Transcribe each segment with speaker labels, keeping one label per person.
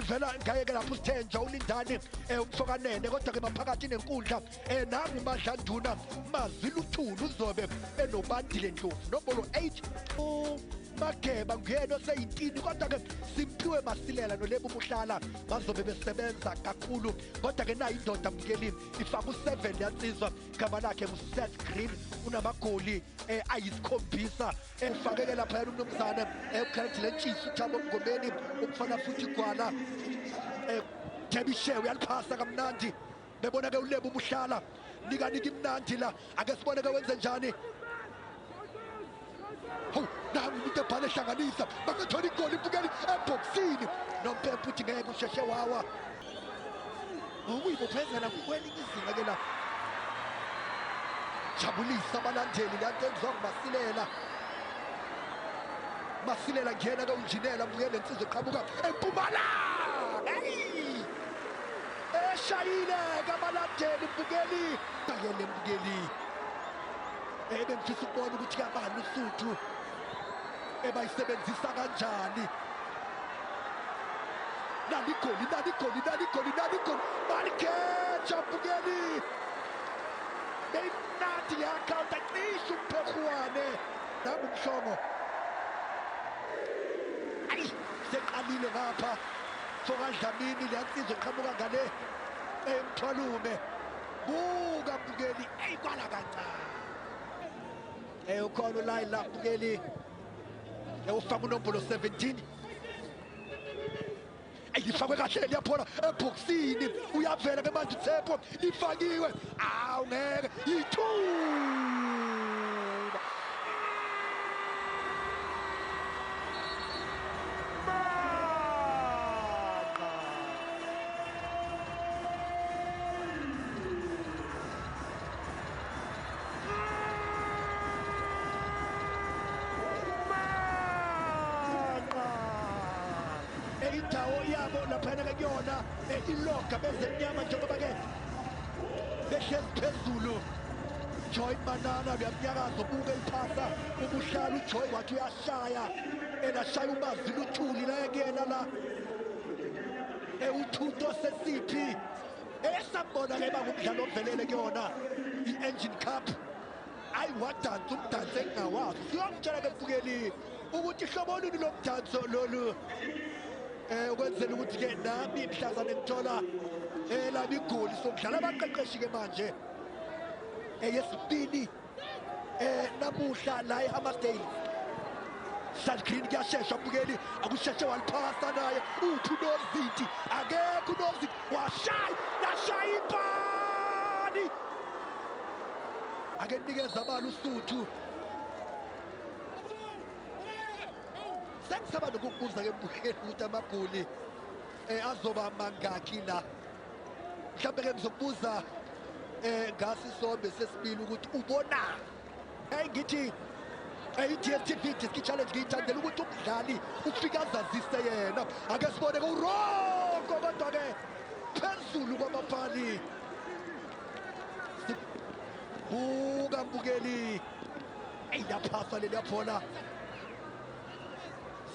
Speaker 1: Kuvela ngayeke lapho uSithenjwa uLindani umfokanene kodwa ke maphakathi nenkundla nangu Madlanduna Maziluthulu uzobe enobandile Ndlovu nombolo 8 Mageba nguyena oseyintini kodwa ke Simphiwe Masilela noLebo Muhlala bazobe besebenza kakhulu kodwa ke nayo indoda mbukeli ifaka u7 yansizwa igama lakhe nguSeth Green unamagoli ayisikhombisa ufakeke lapha yena umnumzane uKenneth Lentshisi uThabo Mngomeni umfana futhi igwala Debishe uyaliphasa kamnandi bebona ke uLebo Muhlala nika nika imnandi la ake sibone ke wenze njani. Hawu nangu umuntu ebhala ehlanganisa bangathola igoli ibukeli ebhokisini nompempe uthi ngeke usheshe wawa ukuyibophezela kukwelinye izinga ke la jabulisa abalandeli le nto enziwa nguMasilela. Masilela ngena ke unjinela mbukele insizwa eqhamuka eMpumalanga eshayile kabalandeli mbukeli akele mbukeli ebengifisa ukubona ukuthi kabani uSuthu ebayisebenzisa kanjani. Naligoli naligoli naligoli naligoli balikeja mbukeli beyimnandi le akhawunti acishe umphehuwane nangu umhlongo ayi seqalile ngapha fokaDlamini le nsizwa eqhamuka ngale emthwalume buka mbukeli eyikwala kancane ukhona ulayini la mbukeli ufaka unombolo 17 lifakwe kahle liyaphola ebhokisini uyavela ke manje uTshepo lifakiwe awu ngeke ithuba indawo yabo laphana ke kuyona iloga bezemnyama njengoba ke behlezi phezulu. Joy Manana uyamnyakaza ubuke iphasa ubuhlala uJoy wathi uyashaya enashaya uMaziluthuli la kuyena la ewuthuto sesiphi esambona ke bangumdlalo ovelele kuyona i-Engine Cup. Ayi wadansa umdanso engingawazi siyomtshela ke mbukeli ukuthi hlobo luni lomdanso lolu ukwenzela ukuthi ke nami mhlazane ngithola lami igoli sokudlala abaqeqeshi ke manje eyesibili namuhla la eHammersdale. Sal Green kuyashesha mbukeli akusheshe waliphasa naye uphi uNozinti akekho uNozinti washaya lashaya ipani ake nikeza abala uSuthu. Sengisaba nokukubuza ke mbukeli ukuthi amagoli azoba mangaki la mhlawumbe ke ngizokubuza ngasi isombe sesibili ukuthi ubona ngithi i-DStv Diski Challenge ngiyithandela ukuthi umdlali ufika azazise yena. Ake sibone ke uRonko kodwa ke phezulu kwamapali. Buka mbukeli eyaphasa leli yabhola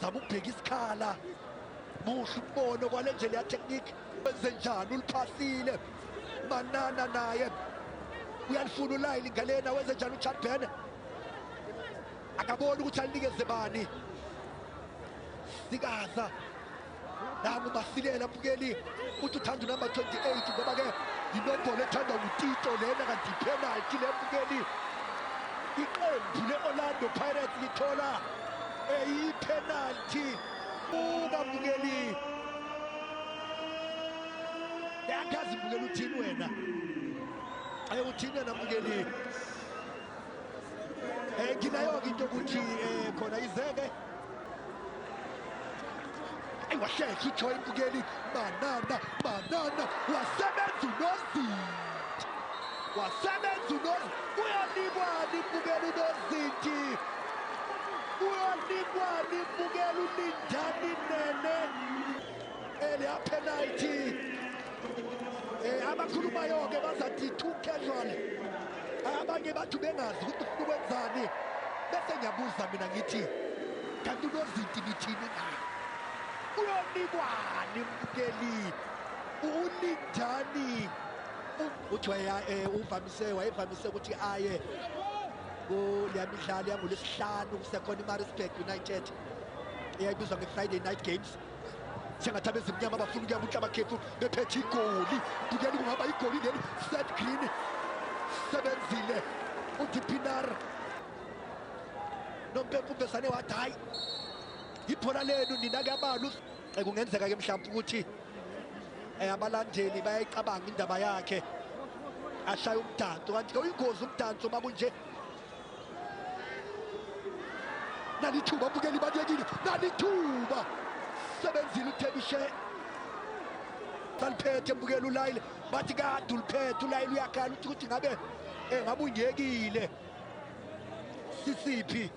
Speaker 1: zama ukubheka isikhala muhle umbono kwale ndlela ya technique wenze njani uliphasile Manana naye uyalifuna ulayini ngalena wenze njani uChad Ben akaboni ukuthi alinikeze bani sikaza nangu Masilela mbukeli uthi uthanda unumber 28 ngoba ke inombolo ethandwa nguTito lena kanti penalty le mbukeli iqembu le-Orlando Pirates lithola eyi-penalty buka mbukeli angazi mbukeli uthini wena uthini wena mbukeli nginayo-ke into yokuthi khona izeke wahlehla uJoy mbukeli Manana Manana wasebenza uNozinti wasebenza uNozinti uyanikwani mbukeli uNozinti uyanikwani mbukeli uLindani Nene eliya penalty abakhulumayo-ke bazathi too casual abanye bathi bengazi ukuthi ufuna ukwenzani bese ngiyabuza mina ngithi kanti uNozinti nithini ngayo. Uyonikwani mbukeli uLindani uthi uvamise wayevamise ukuthi aye kuleya midlalo yangoLwesihlanu kusekhona iMaritzburg United eyayibizwa nge-Friday Night Games. Sengathi abezimnyama bafuna ukuya kunhlamakhefu bephethe igoli. Bukeli kungaba igoli leli. Seth Green sebenzile uDipinar noMpempe umbesane wathi hayi ibhola lenu nina kuyabalwa. Kungenzeka ke mhlawumbe ukuthi abalandeli bayayicabanga indaba yakhe ashaya umdanso kanti ke uyingozi umdanso makunje. Nalithuba bukeli baliyekile, nalithuba sebenzile uTebishe saliphethe mbukeli uLayile bathi kade uliphethe uLayile uyakhala uthi ukuthi ngabe ngabe unyekile sisiphi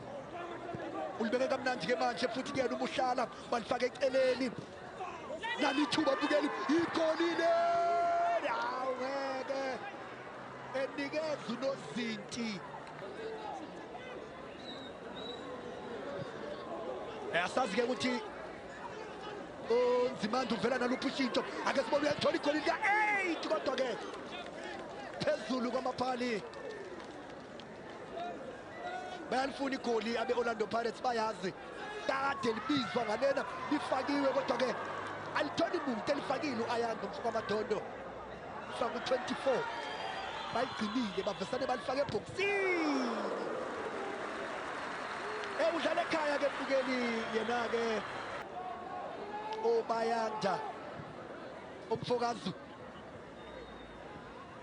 Speaker 1: ulibeke kamnandi ke manje futhi kuyena umuhlala balifaka eceleni. Nalithuba bukeli igoli leli aweke enikeza unozinti. Asazi ke ukuthi uNzimande uvela naluphi ushintsho. Ake sibone uyalithola igoli lika-8 kodwa ke phezulu kwamaphali. Bayalifuna igoli abe-Orlando Pirates bayazi kade libizwa ngalena lifakiwe kodwa ke alitholi muntu elifakile u-Ayanda umfokamadondo ufaka u-24 bayigcinile bavesane balifake ebhokisini. Udlala ekhaya ke mbukeli yena ke uBayanda umfokazi.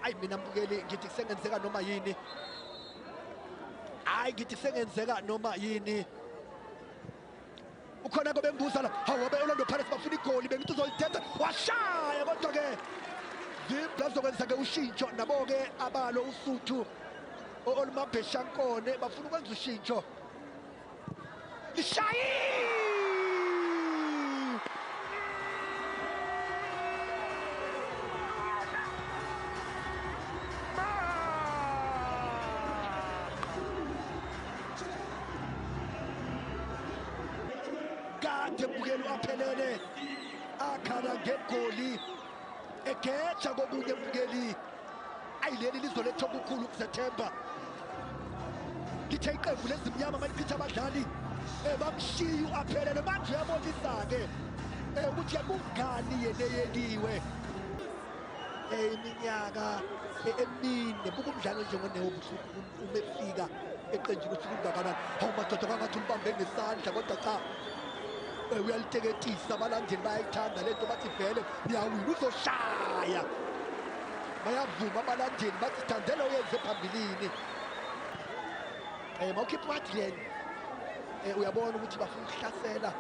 Speaker 1: Ayi mina mbukeli ngithi kusengenzeka noma yini. Hayi ngithi kusengenzeka noma yini. Ukhona ko bengibuza la hawu abe Orlando Pirates bafuna igoli bengithi uzolithetha washaya kodwa ke bazokwenza ke ushintsho nabo ke abalo uSuthu olumabheshankone bafuna ukwenza ushintsho. Lishayi kade mbukeli aphelele akhala ngegoli egeja kokunye mbukeli. Ayileli lizoletha okukhulu ukuzethemba. Lithe iqembu lezimnyama malichitha abadlali bamshiya u-aphelele manje uyabonisa-ke ukuthi kungani yena eyekiwe. Iminyaka emine buka umdlalo njengoNeo uma efika eqenjini ufika ungakanani. Hawu madoda kwangathi umbambe ngesandla kodwa cha uyaliteketisa abalandeli bayayithanda lento bathi vele niyawina uzoshaya. Bayavuma abalandeli bathi thandela uyenze phambilini. Mawukhipha u-Adrian uyabona ukuthi bafuna ukuhlasela.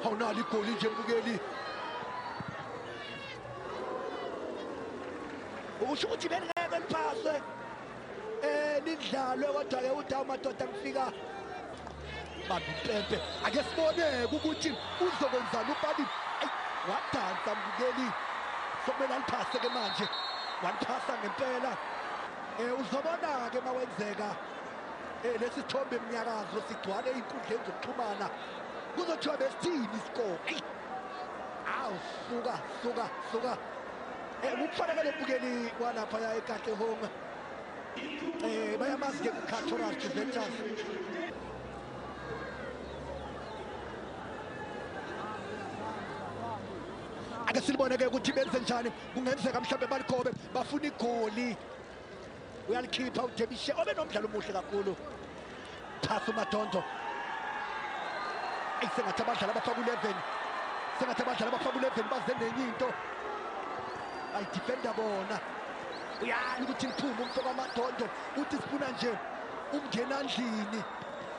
Speaker 1: Hawu nalo igoli nje mbukeli. Ukusho ukuthi belingeke liphaswe lidlalwe kodwa ke uthi awu madoda ngifika bamba impempe. Ake sibone ukuthi uzokwenzani uPali. Wadansa mbukeli sokumele aliphase ke manje waliphasa ngempela. Uzobona ke mawenzeka lesi sithombe emnyakazo sigcwale ey'nkundleni zokuxhumana kuzothiwa besithini iscore. Awu suka suka suka. Kukufanele mbukeli kwalaphaya eKatlehong. Bayamazi ke kuCatoras Juventus. Ake silibone ke ukuthi benze njani. Kungenzeka mhlawumbe balikhobe bafuna igoli. Uyalikhipha uDebishe obe nomdlalo omuhle kakhulu. Phasa uMadondo. Sengathi abadlali abafaka u-11. Sengathi abadlali abafaka u-11 baze nenye into. Bayidefenda bona. Uyala ukuthi liphume umfo kaMadondo uthi sifuna nje umngena ndlini.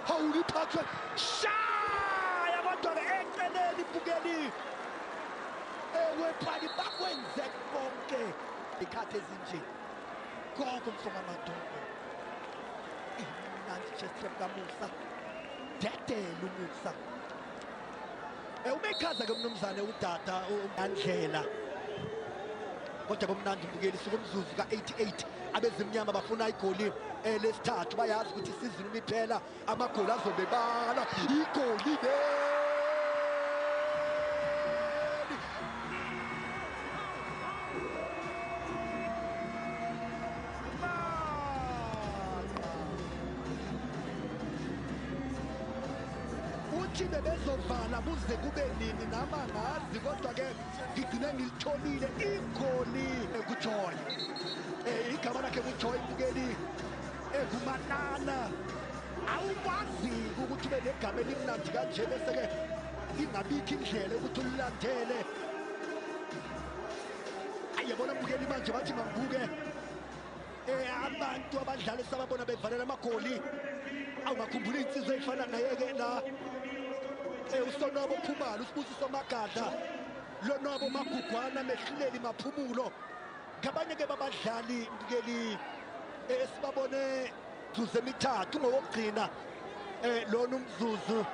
Speaker 1: Hawu liphathwe shaya kodwa ke eceleni mbukeli. Ewephali bakwenze konke. Ikhathi ezinje konke umfo kaMadondo. Imnandi chest trap kaMusa. Dedela uMusa. Umechaza ke mnumzane uDada undlela. Kodwa komnandi mbukeli suka umzuzu ka-88 Abezimnyama bafuna igoli lesithathu, bayazi ukuthi isizini imiphela amagoli azobe bala igoli leli. Uthi bebezovala kuze kube nini nami angazi, kodwa-ke ngigcine ngilitholile igoli kuJoy. Igama lakhe kuJoy mbukeli enguManana. Awukwazi ukuthi ube negama elimnandi kanje bese-ke ingabikho indlela yokuthi ulilandele. Ayabona mbukeli manje bathi mangibuke abantu abadlali sababona bevalela amagoli. Awungakhumbula iy'nsizwa ey'fana naye-ke la uSonwabo Khumalo, uSibusiso Magadla, Lonwabo Magugwana, Mehluleli Maphumulo, ngabanye-ke babadlali mbukeli esibabone zuzu emithathu ngowokugcina lona umzuzu.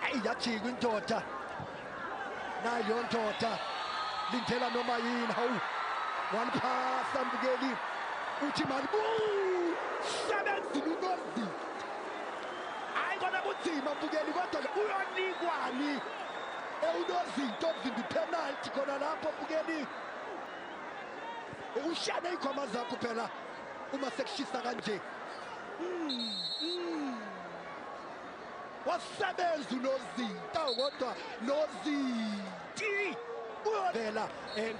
Speaker 1: Ayi yajika indoda nayo ndoda, lindela noma yini. Hawu, waliphasa mbukeli, uthi malibu sebenzile uNozi. Hayi kona kunzima mbukeli, kodwa-ke uyonikwani uNozinto ovimba ipenalty khona lapho mbukeli. Ushane iy'khwama zakho phela uma sekushisa kanje. Wasebenza uNozinto, kodwa Nozinti uyovela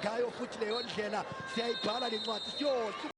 Speaker 1: ngayo futhi leyo ndlela. Siyayibhala le ncwadi siyohla.